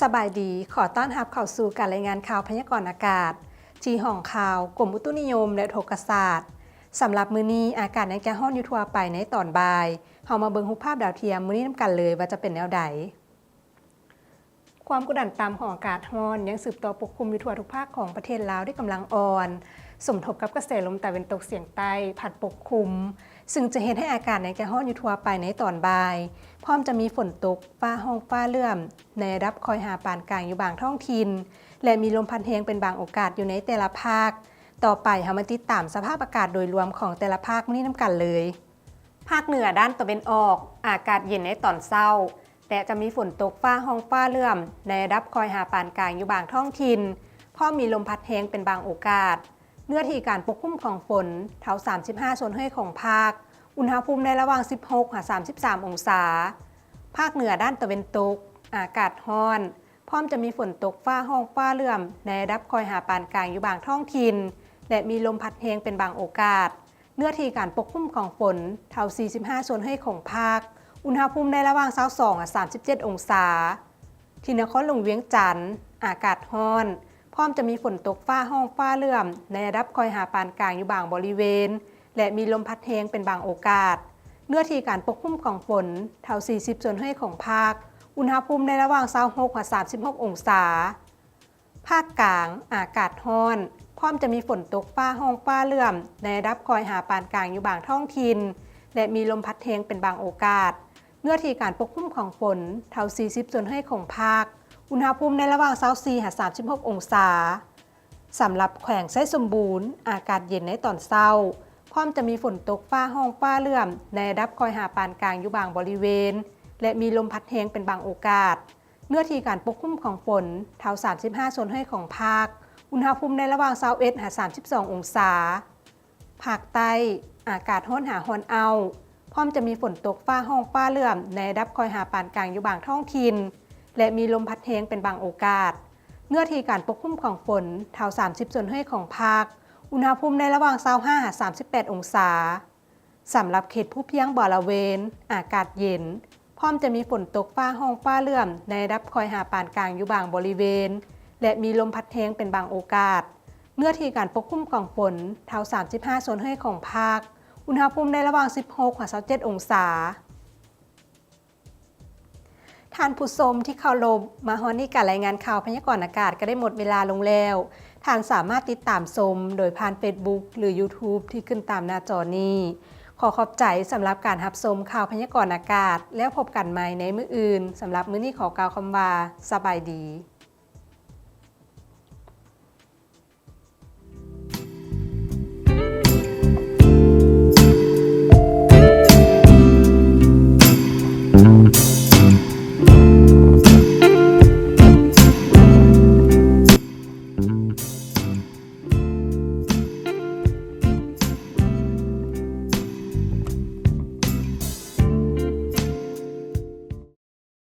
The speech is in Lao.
ສະບາຍດີ, ຂໍຕ້ອນຮັບເຂົ້າສູ່ການລາຍງານຂ່າວພະຍາກອນອາກາດ ທີ່ຫ້ອງຂ່າວ ກົມອຸຕຸນິຍົມ ແລະ ອຸທົກກະສາດ. ສຳລັບມື້ນີ້, ອາກາດຍັງຈະຮ້ອນຢູ່ທົ່ວໄປໃນຕອນບ່າຍ. ເຮົາມາເບິ່ງຮູບພາບດາວທຽມມື້ນີ້ນຳກັນເລີຍວ່າຈະເປັນແນວໃດ. ຄວາມກົດດັນຕ່ຳຂອງອາກາດຮ້ອນຍັງສືບຕໍ່ປົກຄຸມຢູ່ທົ່ວທຸກພາກຂອງປະເທດລາວດ້ວຍກຳລັງອ່ອນ, ສົມທົບກັບກະແສລົມຕາເວັນຕົກສຽງໃຕ້ພັດປົກຄຸມ, ຊຶ່ງຈະເຮັດໃຫ້ອາກາດຍັງຈະຮ້ອນຢູ່ທົ່ວໄປໃນຕອນບ່າຍ, ພ້ອມຈະມີຝົນຕົກ, ຟ້າຮ້ອງຟ້າເຫຼື້ອມໃນລະດັບຄ່ອຍຫາປານກາງຢູ່ບາງທ້ອງຖິ່ນ ແລະ ມີລົມພັດແຮງເປັນບາງໂອກາດຢູ່ໃນແຕ່ລະພາກ. ຕໍ່ໄປເຮົາມາຕິດຕາມສະພາບອາກາດໂດຍລວມຂອງແຕ່ລະພາກມື້ນີ້ນຳກັນເລີຍ. ພາກເໜືອດ້ານຕາເວັນອອກ, ອາກາດເຢັນໃນຕອນເຊົ້າ ແຕ່ຈະມີຝົນຕົກ, ຟ້າຮ້ອງຟ້າເຫຼື້ອມໃນລະດັບຄ່ອຍຫາປານກາງຢູ່ບາງທ້ອງຖິ່ນ, ພ້ອມມີລົມພັດແຮງເປັນບາງໂອກາດ. ເນື້ອທີ່ການປົກຄຸມຂອງຝົນເທົ່າສາມສິບຫ້າສ່ວນຮ້ອຍຂອງພາກ, ອຸນຫະພູມໃນລະຫວ່າງສິບຫົກຫາສາມສິບສາມອົງສາ. ພາກເໜືອດ້ານຕາເວັນຕົກ, ອາກາດຮ້ອນ, ພ້ອມຈະມີຝົນຕົກ, ຟ້າຮ້ອງຟ້າເຫຼື້ອມໃນລະດັບຄ່ອຍຫາປານກາງຢູ່ບາງທ້ອງຖິ່ນ ແລະ ມີລົມພັດແຮງເປັນບາງໂອກາດ. ເນື້ອທີ່ການປົກຄຸມຂອງຝົນເທົ່າສີ່ສິບຫ້າສ່ວນຮ້ອຍຂອງພາກ, ອຸນຫະພູມໃນລະຫວ່າງຊາວສອງຫາສາມສິບເຈັດອົງສາ. ທີ່ນະຄອນຫຼວງວຽງຈັນ, ອາກາດຮ້ອນ, ພ້ອມຈະມີຝົນຕົກ, ຟ້າຮ້ອງຟ້າເຫຼື້ອມໃນລະດັບຄ່ອຍຫາປານກາງຢູ່ບາງບໍລິເວນ ແລະ ມີລົມພັດແຮງເປັນບາງໂອກາດ. ເນື້ອທີ່ການປົກຄຸມຂອງຝົນເທົ່າສີ່ສິບສ່ວນຮ້ອຍຂອງພາກ, ອຸນຫະພູມໃນລະຫວ່າງຊາວຫົກຫາສາມສິບຫົກອົງສາ. ພາກກາງ, ອາກາດຮ້ອນ, ພ້ອມຈະມີຝົນຕົກ, ຟ້າຮ້ອງຟ້າເຫຼື້ອມໃນລະດັບຄ່ອຍຫາປານກາງຢູ່ບາງທ້ອງຖິ່ນ ແລະ ມີລົມພັດແຮງເປັນບາງໂອກາດ. ເນື້ອທີ່ການປົກຄຸມຂອງຝົນເທົ່າສີ່ສິບສ່ວນຮ້ອຍຂອງພາກ, ອຸນຫະພູມໃນລະຫວ່າງຊາວສີ່ຫາສາມສິບຫົກອົງສາ. ສຳລັບແຂວງໄຊສົມບູນ, ອາກາດເຢັນໃນຕອນເຊົ້າ, ພ້ອມຈະມີຝົນຕົກ, ຟ້າຮ້ອງຟ້າເຫຼື້ອມໃນລະດັບຄ່ອຍຫາປານກາງຢູ່ບາງບໍລິເວນ ແລະ ມີລົມພັດແຮງເປັນບາງໂອກາດ. ເນື້ອທີ່ການປົກຄຸມຂອງຝົນເທົ່າສາມສິບຫ້າສ່ວນຮ້ອຍຂອງພາກ, ອຸນຫະພູມໃນລະຫວ່າງຊາວເອັດຫາສາມສິບສອງອົງສາ. ພາກໃຕ້, ອາກາດຮ້ອນຫາຮ້ອນອ້າວ, ພ້ອມຈະມີຝົນຕົກ, ຟ້າຮ້ອງຟ້າເຫຼື້ອມໃນລະດັບຄ່ອຍຫາປານກາງຢູ່ບາງທ້ອງຖິ່ນ ແລະ ມີລົມພັດແຮງເປັນບາງໂອກາດ. ເນື້ອທີ່ການປົກຄຸມຂອງຝົນເທົ່າສາມສິບສ່ວນຮ້ອຍຂອງພາກ, ອຸນຫະພູມໃນລະຫວ່າງຊາວຫ້າຫາສາມສິບແປດອົງສາ. ສຳລັບເຂດພູພຽງບໍລະເວນ, ອາກາດເຢັນ, ພ້ອມຈະມີຝົນຕົກ, ຟ້າຮ້ອງຟ້າເຫຼື້ອມໃນລະດັບຄ່ອຍຫາປານກາງຢູ່ບາງບໍລິເວນ ແລະ ມີລົມພັດແຮງເປັນບາງໂອກາດ. ເນື້ອທີ່ການປົກຄຸມຂອງຝົນເທົ່າສາມສິບຫ້າສ່ວນຮ້ອຍຂອງພາກ, ອຸນຫະພູມໃນລະຫວ່າງສິບຫົກຫາຊາວເຈັດອົງສາ. ທ່ານຜູ້ຊົມທີ່ເຄົາລົບ, ມາຮອດນີ້ການລາຍງານຂ່າວພະຍາກອນອາກາດກໍໄດ້ໝົດເວລາລົງແລ້ວ. ທ່ານສາມາດຕິດຕາມຊົມໂດຍຜ່ານເຟສບຸກ ຫຼື ຢູທູບ ທີ່ຂຶ້ນຕາມໜ້າຈໍນີ້. ຂໍຂອບໃຈສຳລັບການຮັບຊົມຂ່າວພະຍາກອນອາກາດ, ແລ້ວພົບກັນໃໝ່ໃນມື້ອື່ນ. ສຳລັບມື້ນີ້ຂໍກ່າວຄຳວ່າ ສະບາຍດີ.